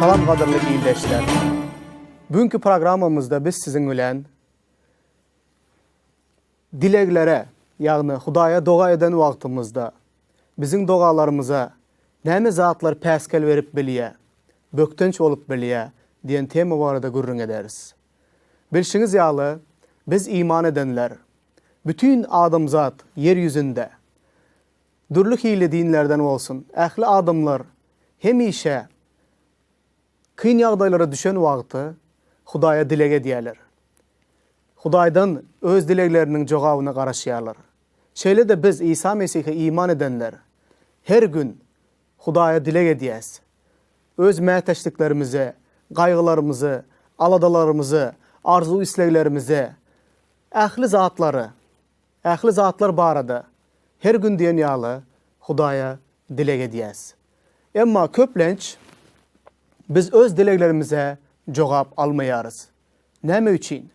Salam gadyrly ildeşler. Bugünkü programmamyzda biz siziň bilen dileglere, ýagny Hudaýa doga eden wagtymyzda biziň dogalarymyza näme zatlar päsgel berip bilýär, bökdenç bolup bilýär diýen tema barada gürrüň ederis. Bilşiňiz ýaly, biz iman edenler, bütin adamzat ýer ýüzünde, dürli hili dinlerden bolsun, ähli adamlar hemişe kyn ýagdaýlara düşen wagty Hudaýa dileg edýärler. Hudaýdan öz dilegleriniň jogabyna garaşýarlar. Şeýle-de biz Isa Mesihe iman edenler her gün Hudaýa dileg edýäs. Öz mätäçliklerimizi, gaýgylarymyzy, aladalarymyzy, arzuw-isleglerimizi, ähli zatlary, ähli zatlar barada her gün diýen ýaly Hudaýa dileg edýäs. Emma köplenç biz öz dileglerimize jogap almaýarys. Näme üçin?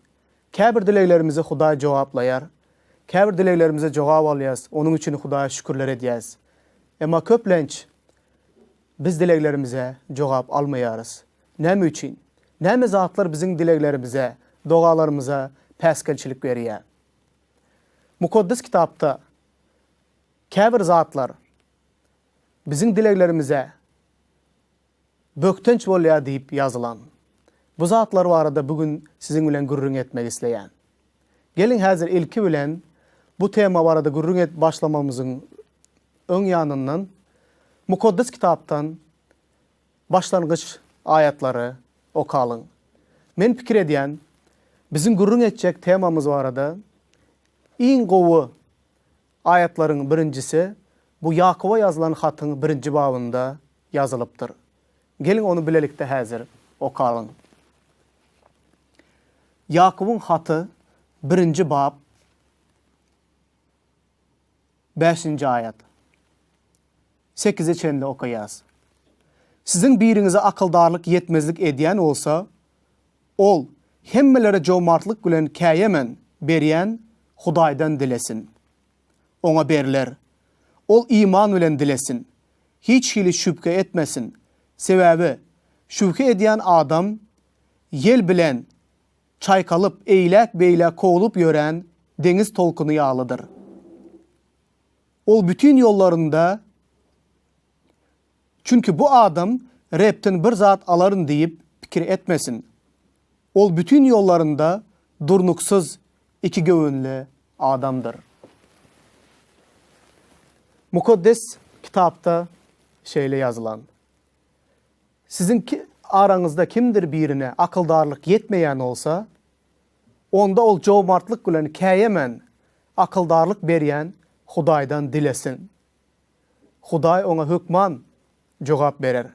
Käbir dileglerimizi Hudaý jogaplaýar. Käbir dileglerimize jogap alýas, onuň üçin Hudaýa şükürler edýäs. Emma köplenç biz dileglerimize jogap almaýarys. Näme üçin? Näme zatlar biziň dileglerimize, dogalarymyza päsgelçilik berýär? Mukaddes Kitapda käbir zatlar biziň dileglerimize bökdenç bolýar diýip ýazylan. Bu zatlar barada bu gün siziň bilen gürrüň etmek isleýän. Geliň häzir ilki bilen bu tema barada gürrüň edip başlamamyzyň öň ýanyndan Mukaddes Kitapdan başlangyç aýatlary okalyň. Men pikir edýän, biziň gürrüň etjek temamyz barada iň gowy Aýatlaryň birinjisi bu Ýakuba ýazylan hatyň birinji babynda ýazylypdyr. Geliň ony bilelikde häzir okalyň. Ýakubyň haty birinji bap bäşinji aýat. Sekize çenli okaýas. Siziň biriňize akyldarlyk ýetmezlik edýän bolsa, ol hemmelere jomartlyk bilen käýemen berýän Hudaýdan dilesin. Oňa berler. Ol iman bilen dilesin. Hiç hili şübhe etmesin. Sebäbi şübhe edýän adam ýel bilen çaýkalyp eýläk-beýläk kowlup ýörän deňiz tolkuny ýalydyr. Ol bütin ýollarynda Çünki bu adam Rebden bir zat alaryn diýip pikir etmesin. Ol bütin ýollarynda durnuksyz, ikigöwünli adamdyr. Mukaddes Kitapda şeýle ýazylan, Siziň araňyzda kimdir birine akyldarlyk ýetmeýän bolsa, onda ol jomartlyk bilen käýemän akyldarlyk berýän Hudaýdan dilesin. Hudaý oňa hökman jogap berer.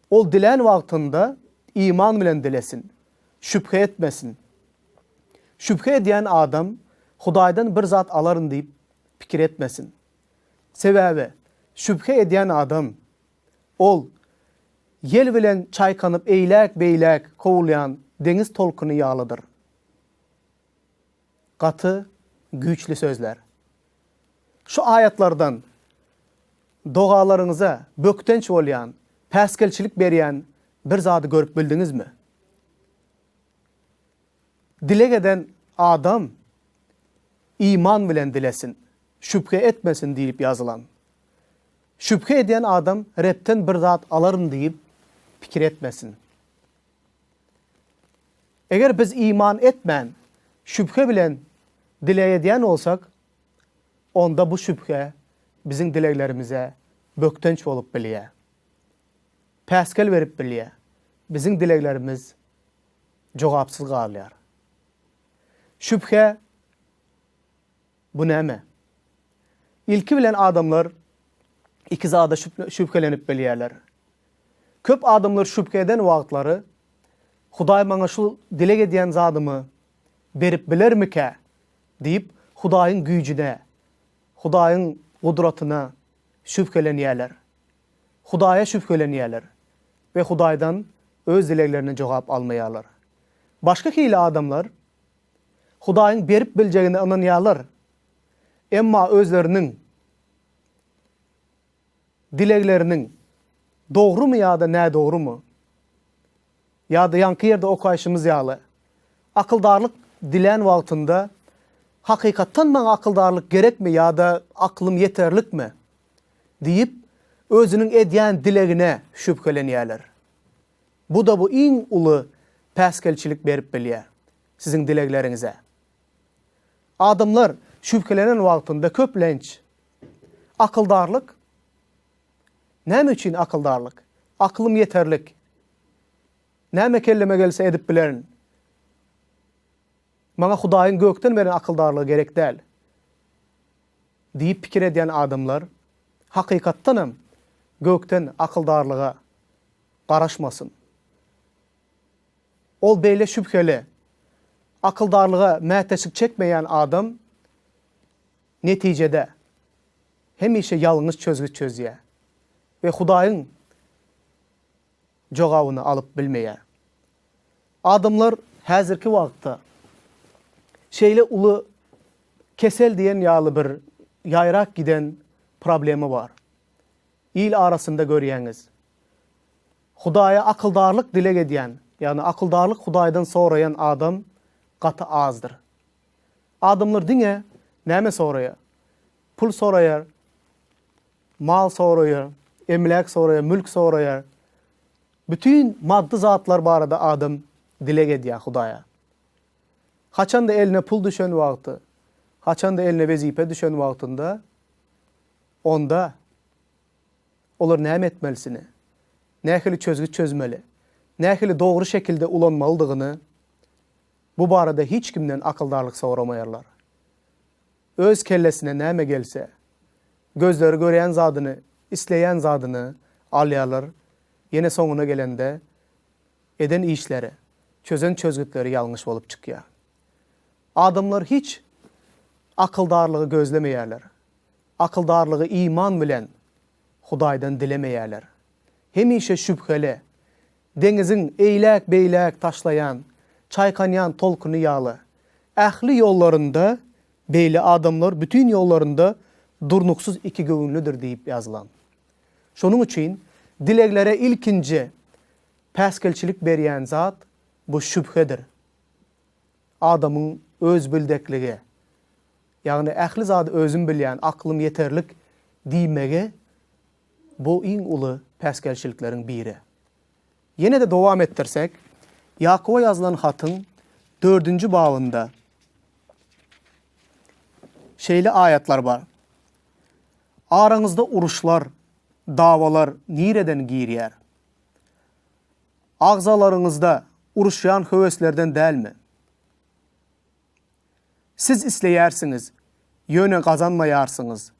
Ol dilän wagtynda iman bilen dilesin, şübhe etmesin. Şübhe edýän adam Hudaýdan bir zat alaryn diýip pikir etmesin. Sebäbi şübhe edýän adam, ol ýel bilen çaýkanyp eýläk-beýläk kowulýan deňiz tolkuny ýalydyr. Gaty güýçli sözler. Şu aýatlardan dogalaryňyza bökdenç bolýan, päsgelçilik berýän bir zady görüp bildiňizmi? Dileg eden adam iman bilen dilesin, şübhe etmesin diýlip ýazylan. Şübhe edýän adam Rebden bir zat alaryn diýip pikir etmesin. Eger biz iman etmän, şübhe bilen dileg edýän bolsak, onda bu şübhe biziň dileglerimize bökdenç bolup bilýär. Päsgel berip bilýär. Biziň dileglerimiz jogapsyz galýar. Şübhe bu näme? Ilki bilen adamlar iki zada şübhelenip bilýärler. Köp adamlar şübhe eden wagtlary, Hudaý maňa şu dileg edýän zadymy berip bilermikä? diýip, Hudaýyň güýjüne, Hudaýyň gudratyna şübhelenýärler. Hudaýa şübhelenýärler we Hudaýdan öz dileglerine jogap almaýarlar. Başga hili adamlar Hudaýyň berip biljegine ynanýarlar, emma özleriniň dilegleriniň dogrumy ýa-da nädogrumy? Ýa-da ýaňky ýerde okaýşymyz ýaly, akyldarlyk dilän wagtynda, Hakykatdan maňa akyldarlyk gerekmi ýa-da aklym ýeterlikmi? diýip, özüniň edýän dilegine şübhelenýärler. Bu-da bu iň uly päsgelçilik berip bilýär siziň dilegleriňize. Adamlar şübhelenen wagtynda köplenç akyldarlyk Näme üçin akyldarlyk? Aklym ýeterlik. Näme kelleme gelse edip bilerin. Maňa Hudaýyň gökden beren akyldarlygy gerek däl. Diýip pikir edýän adamlar hakykatdanam gökden akyldarlyga garaşmasyn. Ol beýle şübheli, akyldarlyga mätäçlik çekmeýän adam netijede hemişe ýalňyş çözgüt çözýär we Hudaýyň jogabyny alyp bilmeýär. Adamlar häzirki wagtda şeýle uly kesel diýen ýaly bir ýaýrap giden problema bar. Il arasynda görýäňiz. Hudaýa akyldarlyk dileg edýän, ýagny akyldarlyk Hudaýdan soraýan adam gaty azdyr. Adamlar diňe näme soraýar? Pul soraýar, mal soraýar, emläk soraýar, mülk soraýar. Bütin maddy zatlar barada adam dileg edýär Hudaýa. Haçanda eline pul düşen wagty, haçanda eline wezipe düşen wagtynda, onda olar näme etmelisini, nähili çözgüt çözmeli, nähili dogry şekilde ulanmalydygyny bu barada hiç kimden akyldarlyk soramaýarlar. Öz kellesine näme gelse, gözleri görýän zadyny, isleýän zadyny alýarlar, ýene soňuna gelende eden işleri, çözen çözgütleri ýalňyş bolup çykýar. Adamlar hiç akyldarlygy gözlemeýärler. Akyldarlygy iman bilen Hudaýdan dilemeýärler. Hemişe şübheli, deňiziň eýläk-beýläk taşlaýan, çaýkanýan tolkuny ýaly, ähli ýollarynda beýle adamlar bütin ýollarynda durnuksyz ikigöwünlidir diýip ýazylan. Şonuň üçin dileglere ilkinji päsgelçilik berýän zat bu şübhedir. Adamyň özbildekligi, ýagny ähli zady özüm bilýän, aklym ýeterlik diýmegi bu iň uly päsgelçilikleriň biri. Ýene-de dowam etdirsek, Ýakuba ýazylan hatyň dördünji babynda şeýle aýatlar bar, Araňyzda uruşlar, dawalar nireden girýär? Agzalaryňyzda uruşýan höweslerden dälmi? Siz isleýärsiňiz, ýöne gazanmaýarsyňyz.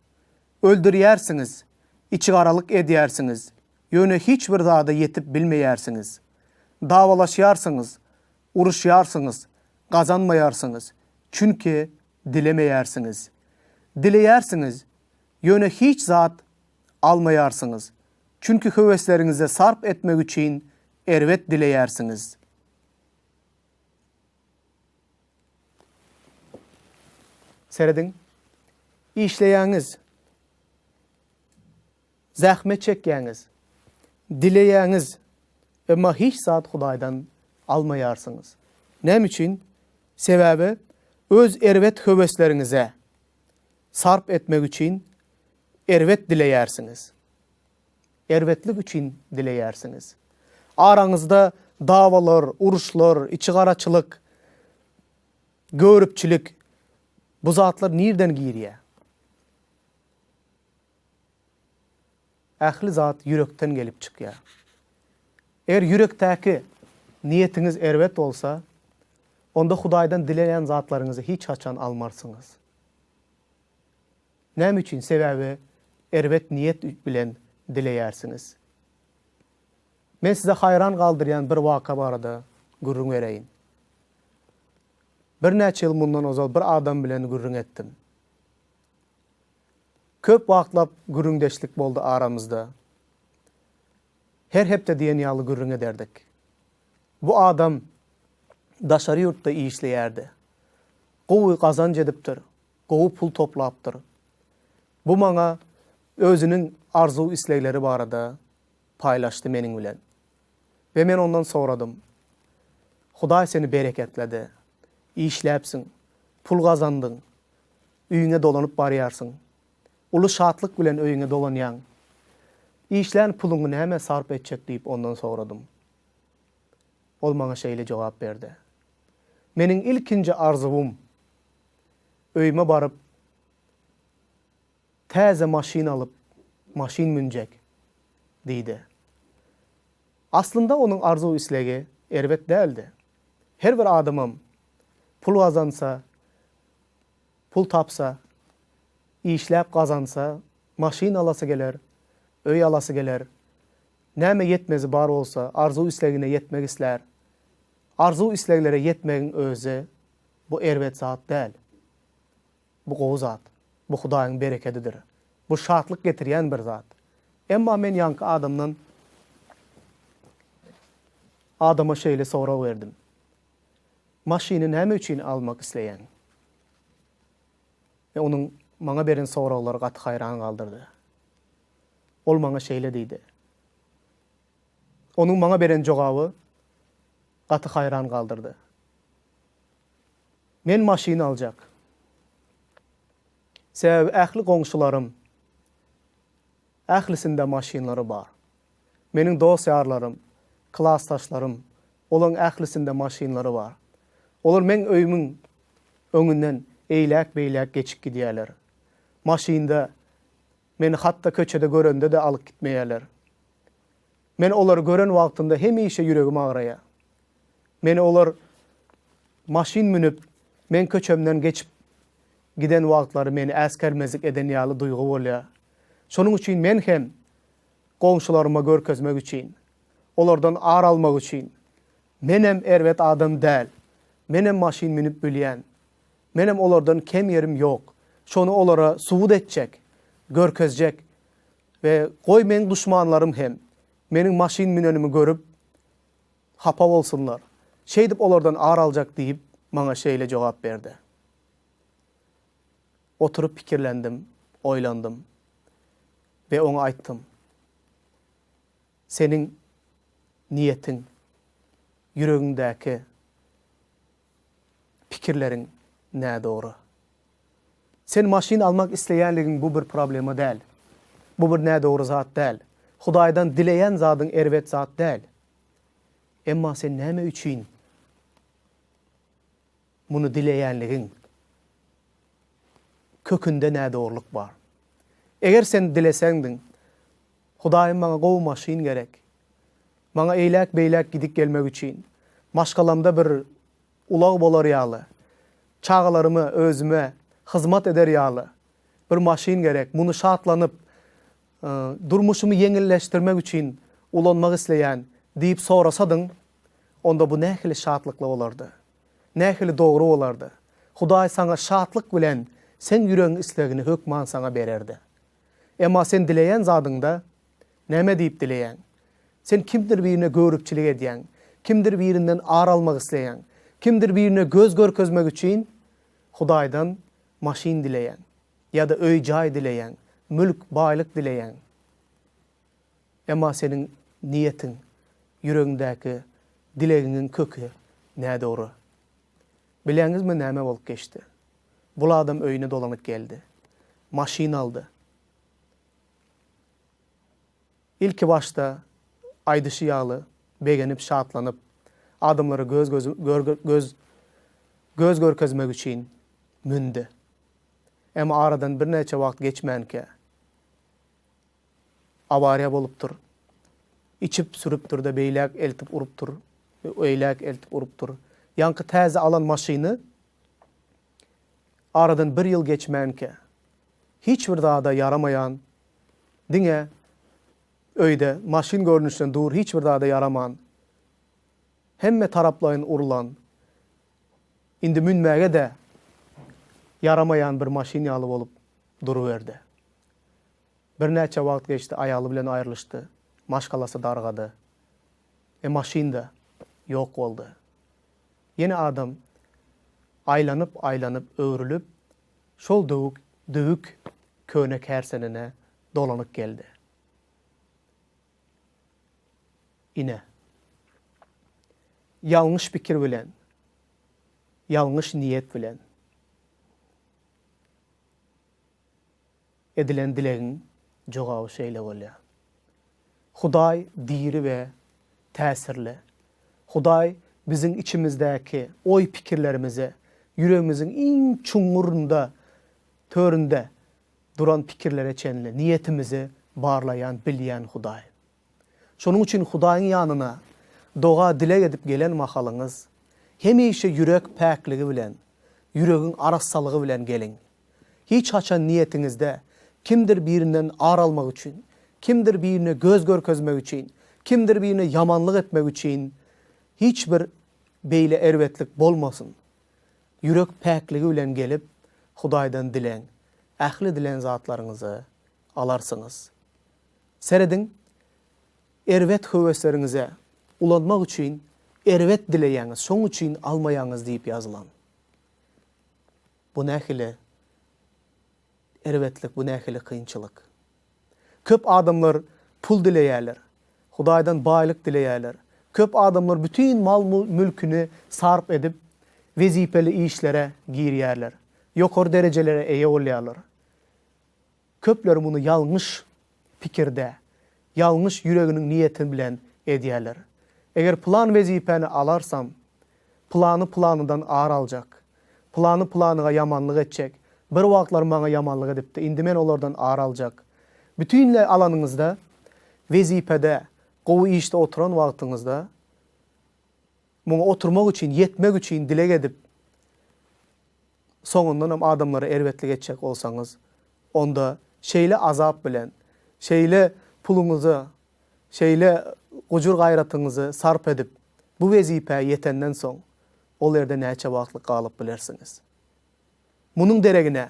Öldürýärsiňiz, içigaralyk edýärsiňiz, ýöne hiç bir zada ýetip bilmeýärsiňiz. Dawalaşýarsyňyz, uruşýarsyňyz, gazanmaýarsyňyz, çünki dilemeýärsiňiz. Dileýärsiňiz, ýöne hiç zat almaýarsyňyz, çünki höwesleriňize sarp etmek üçin erbet dileýärsiňiz. Serediň, işleýäňiz, zähmet çekýäňiz, dileýäňiz, emma hiç zat Hudaýdan almaýarsyňyz. Näme üçin? Sebäbi öz erbet höwesleriňize sarp etmek üçin erbet dileýärsiňiz. Erbetlik üçin dileýärsiňiz. Araňyzda dawalar, uruşlar, içigaraçylyk, göripçilik, bu zatlar nirden girýär? Ähli zat ýürekden gelip çykýar. Eger ýürekdäki niýetiňiz erbet bolsa, onda Hudaýdan dileýän zatlaryňyzy hiç haçan almarsyňyz. Näme üçin? Sebäbi erbet niýet bilen dileýärsiňiz. Men size haýran galdyrýan bir waka barada gürrüň bereýin. Birnäçe ýyl mundan ozal bir adam bilen gürrüň etdim. Köp wagtlap gürrüňdeşlik boldy aramyzda. Her hepde diýen ýaly gürrüň ederdik. Bu adam daşary ýurtda işleýärdi. Gowy gazanç edipdir. gowy pul toplapdyr. Bu maňa özüniň arzuw-islegleri barada paýlaşdy meniň bilen. We men ondan soradym. Hudaý seni bereketledi. Işläpsiň, pul gazandyň, öýüňe dolanyp barýarsyň. Uly şatlyk bilen öýüňe dolanýaň. Işlän puluňy nämä sarp etjek diýip ondan soradym. Ol maňa şeýle jogap berdi. Meniň ilkinji arzuwym, öýüme baryp, täze maşyn alyp, maşyn münjek, diýdi. Aslynda onuň arzuw-islegi erbet däldi. Her bir adamam pul gazansa, pul tapsa, işläp gazansa, maşyn alasy geler, öý alasy geler, näme ýetmezi bar bolsa, arzuw-islegine ýetmek islär. Arzuw-isleglere ýetmegiň özi bu erbet zat däl. Bu gowy zat. Bu Hudaýyň berekedidir. Bu şatlyk getirýän bir zat. Emma men ýaňky adamdan adama şeýle sorag berdim. Maşyny näme üçin almak isleýäň? We onuň maňa beren soraglary gaty haýran galdyrdy. Ol maňa şeýle diýdi. Onuň maňa beren jogaby gaty haýran galdyrdy. Men maşyn aljak. Sebäbi ähli goňşularym, ählisinde maşynlary bar. Meniň dost-ýarlarym, klasdaşlarym, olaň ählisinde maşynlary bar. Olar meň öýümiň öňünden eýläk-beýläk geçip gidýärler. Maşynda meni hatda köçede görende-de alyp gitmeýärler. Men olary gören wagtymda hemişe ýüregim agraýar. Meni olar maşyn münüp, meň köçemden geçip giden wagtlary meni äsgermezlik eden ýaly duýgy bolýar. Şonuň üçin men hem goňşularyma görkezmek üçin, olardan ar almak üçin, menem erbet adam däl, menem maşyn münüp bilýän, menem olardan kem ýerim ýok, şony olara subut etjek, görkezjek we goý meň duşmanlarym hem meniň maşyn münenimi görüp, hapa bolsunlar. Şeýdip olardan ar aljak diýip, maňa şeýle jogap berdi. Oturyp pikirlendim, oýlandym we oňa aýtdym, Seniň niýetiň, ýüregiňdäki pikirleriň nädogry. Sen maşyn almak isleýänligiň bu bir problema däl. Bu bir nädogry zat däl. Hudaýdan dileýän zadyň erbet zat däl. Emma sen näme üçin muny dileýänligiň kökünde nädogrulyk bar. Eger sen dileseňdiň, Hudaýym maňa gowy maşyn gerek. Maňa eýläk-beýläk gidip gelmek üçin, maşgalamda bir ulag bolar ýaly, çagalaryma, özüme hyzmat eder ýaly bir maşyn gerek, muny şatlanyp, durmuşymy ýeňilleşdirmek üçin ulanmak isleýän diýip sorasadyň, onda bu nähili şatlykly bolardy! Nähili dogry bolardy! Hudaý saňa şatlyk bilen seň ýüregiň islegini hökman saňa bererdi. Emma sen dileýän zadyňda näme diýip dileýäň? Sen kimdir birine göripçilik edýäň, kimdir birinden ar almak isleýäň, kimdir birine göz görkezmek üçin Hudaýdan maşyn dileýäň ýa-da öý-jaý dileýäň, mülk, baýlyk dileýäň. Emma seniň niýetiň, ýüregiňdäki dilegiňiň köki nädogry. Bilýäňizmi näme bolup geçdi? Bul adam öýüne dolanyp geldi. Maşyn aldy. Ilki başda aýdyşy ýaly begenip şatlanyp, adamlara göz göz göz görkezmek üçin mündi. Emma aradan birnäçe wagt geçmänkä, awariýa bolupdyr. Içip sürüpdir-de beýläk eltip urupdyr, eýläk eltip urupdyr. Ýaňky täze alan maşyny aradan bir ýyl geçmänkä, hiç bir zada ýaramaýan, diňe öýde maşyn görnüşden dur hiç bir zada ýaraman, hemme taraplaýyn urlan, indi münmäge-de ýaramaýan bir maşyn ýaly bolup duruberdi. Birnäçe wagt geçdi, aýaly bilen aýrylyşdy, maşgalasy dargady. E maşyn-da ýok boldy. Ýene adam aýlanyp-aýlanyp öwrülip, şol döwük, döwük köne kärsenine dolanyp geldi. Ine. Ýalňyş pikir bilen, ýalňyş niýet bilen edilen dilegiň jogaby şeýle bolýar. Hudaý diri we täsirli. Hudaý biziň içimizdäki oý-pikirlerimize, ýüregimiziň iň çuňňurynda, töründe duran pikirlere çenli niýetimizi barlaýan, bilýän Hudaý. Şonuň üçin Hudaýyň ýanyna doga-dileg edip gelen mahalyňyz, hemişe ýürek päkligi bilen, ýüregiň arassalygy bilen geliň. Hiç haçan niýetiňizde kimdir birinden ar almak üçin, kimdir birine göz görkezmek üçin, kimdir birine ýamanlyk etmek üçin hiç bir beýle erbetlik bolmasyn. Ýürek päkligi bilen gelip, Hudaýdan diläň, ähli dilän zatlaryňyzy alarsyňyz. Serediň, erbet höwesleriňize ulanmak üçin erbet dileýäňiz, şoň üçin almaýaňyz diýip ýazylan. Bu nähili erbetlik, bu nähili kynçylyk. Köp adamlar pul dileýärler, Hudaýdan baýlyk dileýärler. Köp adamlar bütin mal-mülküni sarp edip, wezipeli işlere girýärler, ýokary derejelere eýe bolýarlar. Köpler muny ýalňyş pikirde, ýalňyş ýüreginiň niýeti bilen edýärler. Eger pylan wezipäni alarsam, pylany pylanydan ar aljak, pylany pylanyga ýamanlyk etjek, bir wagtlar maňa ýamanlyk edipdi, indi men olardan ar aljak. Bütinleý alanyňyzda, wezipede, gowy işde oturan wagtyňyzda, muňa oturmak üçin, ýetmek üçin dileg edip, soňundanam adamlara erbetlik etjek bolsaňyz, onda şeýle azap bilen, şeýle puluňyzy, şeýle gujur-gaýratyňyzy sarp edip, bu wezipä ýetenden soň, ol ýerde näçe wagtlyk galyp bilersiňiz? Munuň deregine,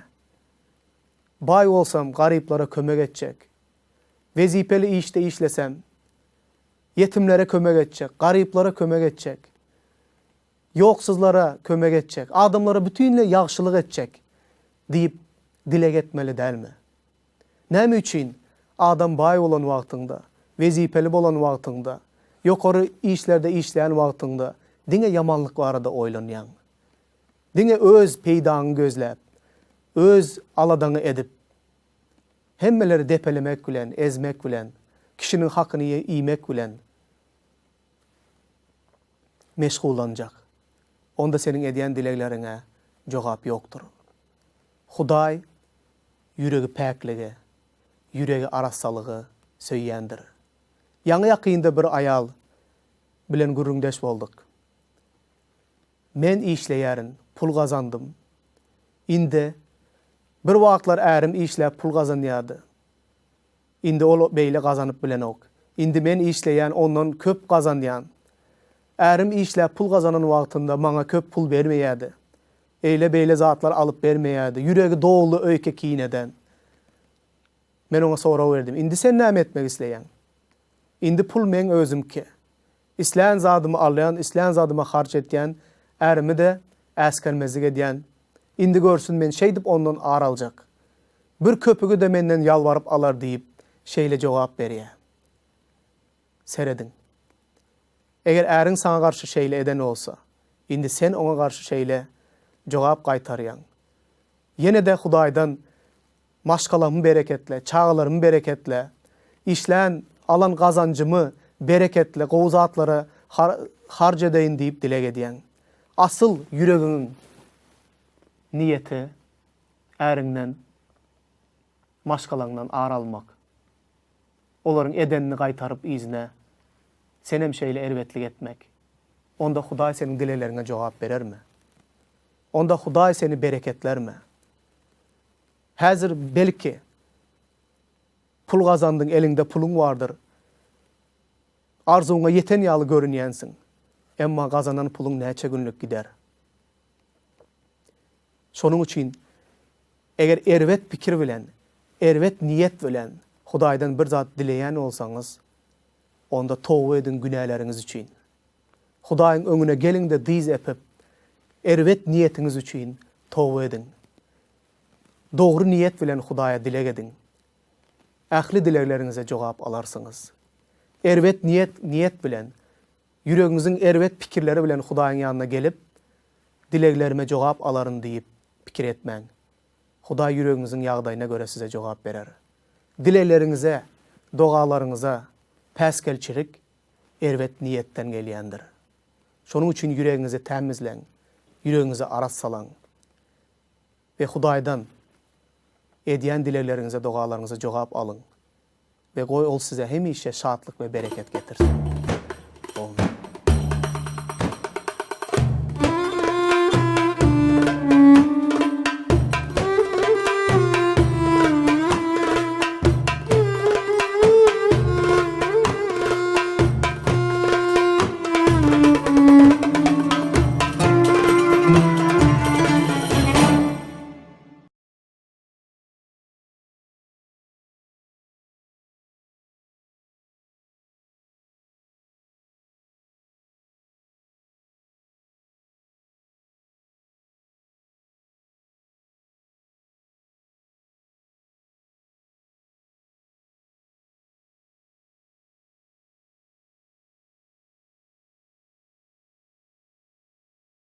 Baý bolsam, garyplara kömek etjek, wezipeli işde işlesem, ýetimlere kömek etjek, garyplara kömek etjek, Ýoksuzlara kömek etjek, adamlara bütinleý ýagşylyk etjek diýip dileg etmeli dälmi? Näme üçin adam baý bolan wagtyňda, wezipeli bolan wagtyňda, ýokary işlerde işleýän wagtyňda diňe ýamanlyk barada oýlanýaň? Diňe öz peýdaňy gözläp, öz aladaňy edip, hemmeleri depelemek bilen, ezmek bilen, kişiniň hakyny iýmek bilen meşgullanjak. Onda seniň edýän dilegleriňe jogap ýokdur. Hudaý ýüregi päkligi, ýüregi arassalygy söýýändir. Ýaňy-ýakynda bir aýal bilen gürrüňdeş bolduk. Men işleýärin, pul gazandym. Indi, bir wagtlar ärim işläp pul gazanýardy. Indi ol beýle gazanyp bilenok. Indi men işleýän ondan köp gazanýan. Ärim işläp pul gazanan wagtynda maňa köp pul bermeýärdi. Eýle-beýle zatlar alyp bermeýärdi. Ýüregi doly öýke-kineden. Men oňa sorag berdim, Indi sen näme etmek isleýäň? Indi pul meň özümki. Islän zadymy alýan, islän zadyma harç etýän, ärimi-de äsgermezlik edýän. Indi görsün men şeýdip ondan ar aljak. Bir köpügi-de menden ýalbaryp alar diýip, şeýle jogap berýär. Serediň. Eger äriň saňa garşy şeýle eden bolsa, indi sen oňa garşy şeýle jogap gaýtarýaň. Ýene-de Hudaýdan maşgalamy bereketle, çagalarymy bereketle, işlän, alan gazanjymy bereketle, gowy zatlara harç edeýin diýip dileg edýäň. Asyl ýüregiňiň niýeti äriňden, maşgalaňdan ar almak. Olaryň edenini gaýtaryp yzyna senem şeýle erbetlik etmek. Onda Hudaý seniň dilegleriňe jogap berermi? Onda Hudaý seni bereketlermi? Häzir belki, pul gazandyň, eliňde puluň bardyr. Arzuwyňa ýeten ýaly görünýänsiň. Emma gazanan puluň näçe günlük gider? Şonuň üçin, eger erbet pikir bilen, erbet niýet bilen Hudaýdan bir zat dileýän bolsaňyz, onda toba ediň günäleriňiz üçin. Hudaýyň öňüne geliň-de dyz epip, erbet niýetiňiz üçin toba ediň. Dogry niýet bilen Hudaýa dileg ediň. Ähli dilegleriňize jogap alarsyňyz. Erbet niýet niýet bilen. Ýüregiňiziň erbet pikirleri bilen Hudaýyň ýanyna gelip, dileglerime jogap alaryn diýip pikir etmäň. Hudaý ýüregiňiziň ýagdaýyna görä size jogap berer. Dilegleriňize, dogalaryňyza päsgelçilik erbet niýetden gelýändir. Şonuň üçin ýüregiňizi tämizläň, ýüregiňizi arassalaň we Hudaýdan edýän dilegleriňize, dogalaryňyza jogap alyň we goý Ol size hemişe şatlyk we bereket getirsin.